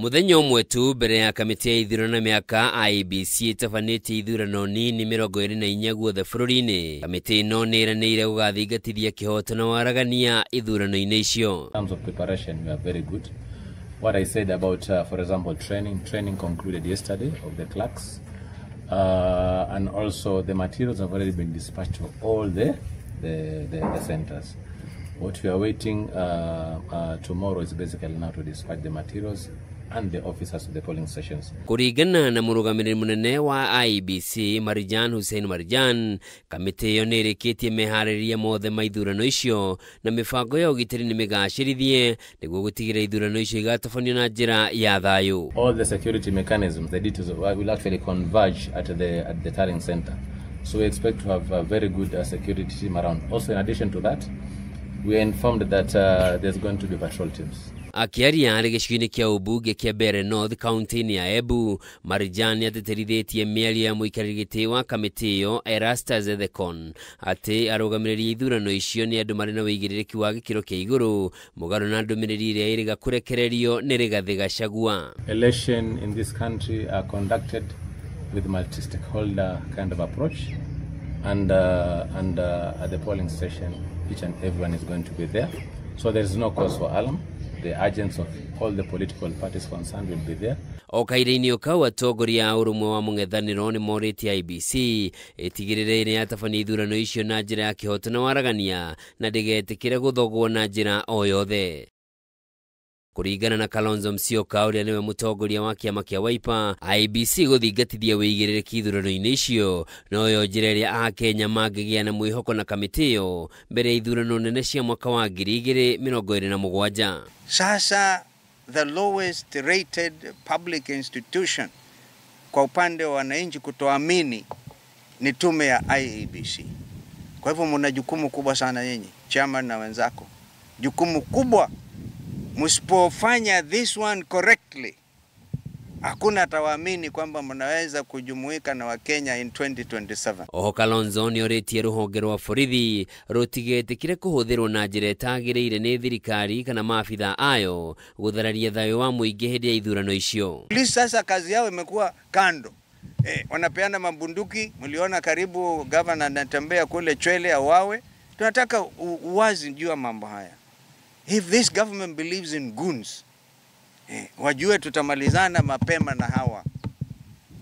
Muthenya ũmwe tu mbere ya kamĩtĩ ya ithurano na mĩaka IEBC ĩtabanĩtie ithurano nini 24 guothe bũrũri-inĩ. Kamĩtĩ ĩno nĩ ĩranĩire gũgathingatithia kĩhoto na waragania ithurano-inĩ icio. In terms of preparation, we are very good. What I said about, for example, training concluded yesterday of the clerks, and also the materials have already been dispatched to all the centers. What we are waiting tomorrow is basically now to dispatch the materials and the officers to the polling stations. Kũringana na mũrũgamĩrĩri mũnene wa IEBC Marijan Hussein Marijan, kamĩtĩ ĩyo nĩ ĩrĩkĩtie meharĩria mothe ma ithurano icio na mĩbango ya ũgitĩri nĩ mĩgacĩrithie nĩguo gũtigĩrĩra ithurano icio igatabanio na njĩra ya thayũ. All the security mechanisms, the details of, will actually converge at the tallying center. So we expect to have a very good security team around. Also, in addition to that, we are informed that there's going to be patrol teams. Akĩaria arĩ gĩcigo-inĩ kĩa ũmbunge kĩa Mbeere North kaunti-inĩ ya Embu, Marijan nĩatĩtĩrithĩtie mĩario ya mũikarĩri gĩtĩ wa kamĩtĩ ĩyo Erastus Ethekon atĩ arũgamĩrĩri a ithurano icio nĩ andũ marĩ na ũigĩrĩrĩki wa gĩkĩro kĩa igũrũ mũgarũ na ndũmĩrĩri ĩrĩa ĩrĩga kũrekererio nĩ Rigathĩ Gachagua. Election in this country are conducted with multi-stakeholder kind of approach, and at the polling station each and everyone is going to be there, so there is no cause for alarm. The agents of all the political parties concerned will be there. O kahinda-inĩ o kau, atongoria a ũrũmwe wa mũng'ethanĩro nĩ morĩtie IEBC ĩtigĩrĩre nĩ yatabania ithurano icio na njĩra ya kĩhoto na waragania na ndĩgetĩkĩre gũthogwo na njĩra o yothe. Kũringana na Kalonzo Musyoka, ũrĩa nĩwe mũtongoria wa kĩama kĩa Wiper, IEBC gũthingatithia wĩigĩrĩrĩki ithurano-inĩ icio noyo njĩra ĩrĩa akenya mangĩgĩa na mwĩhoko na kamĩtĩ ĩyo mbere ya ithurano nene cia mwaka wa 2027. Sasa the lowest rated public institution kwa upande wa wananchi kutoamini ni tume ya IEBC. Kwa hivyo mna jukumu kubwa sana nyinyi, chairman na wenzako. Jukumu kubwa, msipofanya this one correctly, hakuna atawaamini kwamba mnaweza kujumuika na Wakenya in 2027. Oho Kalonzo nĩ orĩtie rũhonge rwa borithi rũtigetĩkĩre kũhũthĩrwo na njĩra ĩtagĩrĩire nĩ thirikari kana maabitha ayo gũthararia thayũ wa mũingĩ hĩndĩ ya ithurano icio. Polisi sasa kazi yao imekuwa kando. Wanapeana mabunduki, mliona karibu governor anatembea kule Chwele auawe. Tunataka uwazi juu ya mambo haya. If this government believes in goons, wajue tutamalizana mapema na hawa.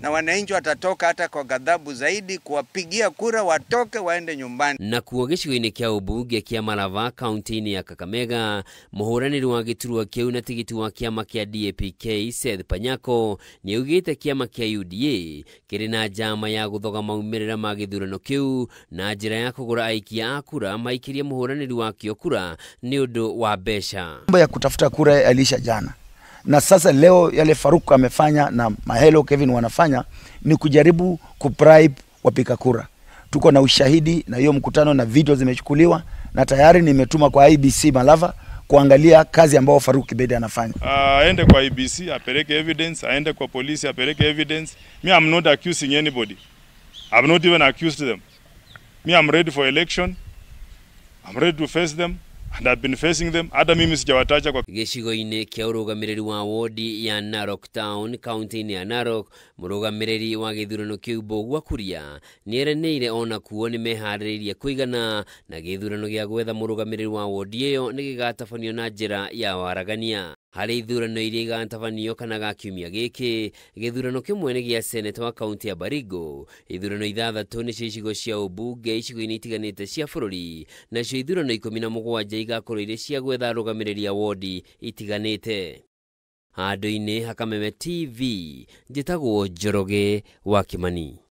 Na wananchi watatoka hata kwa ghadhabu zaidi kuwapigia kura, watoke waende nyumbani. Nakuo gĩcigo-inĩ kĩa ũmbunge kĩa Malava kaunti-inĩ ya Kakamega, mũhũranĩri wa gĩturwa kĩu na tigiti wa kĩama kĩa DAPK Seth Panyako nĩaugĩte kĩama kĩa UDA kĩrĩ na njama ya gũthoga maumĩrĩra ma gĩthurano kĩu na njĩra ya kũgũra aikia a kura maikĩrie mũhũranĩri wakĩo kura nĩ ũndũ wa mbeca. Mambo ya kutafuta kura yaliisha jana, na sasa leo yale Faruk amefanya na Mahelo Kevin wanafanya ni kujaribu kubribe wapiga kura. Tuko na ushahidi na hiyo mkutano na video zimechukuliwa na tayari nimetuma kwa IEBC Malava kuangalia kazi ambayo Faruk Kibet anafanya. Aende kwa IEBC apeleke evidence, aende kwa polisi apeleke evidence. Me, I'm not accusing anybody. I've not even accused them. Me, I'm ready for election. I'm ready to face them. And I've been facing them. Hata mimi sijawatacha kwa Gĩcigo-inĩ kĩa ũrũgamĩrĩri wa wodi ya Narok Town kaunti-inĩ ya Narok, mũrũgamĩrĩri wa gĩthurano kĩu Mbũgua Kuria nĩeranĩire ona kuo nĩ meharĩrĩirie kũigana na gĩthurano gĩa gwetha mũrũgamĩrĩri wa wodi ĩyo nĩ gĩgatabanio na njĩra ya waragania. Harĩ ithurano iria igatabanio kana ga kiumia gĩkĩ, gĩthurano kĩmwe nĩ gĩa seneta wa kaunti ya Baringo, ithurano 6 nĩ cia icigo cia ũmbunge icigo-inĩ itiganĩte cia bũrũri, nacio ithurano 17 igakorwo irĩ cia gwetha arũgamĩrĩri a wodi itiganĩte. Handũ-inĩ ha Kameme TV, njĩtagwo Njoroge wa Kimani.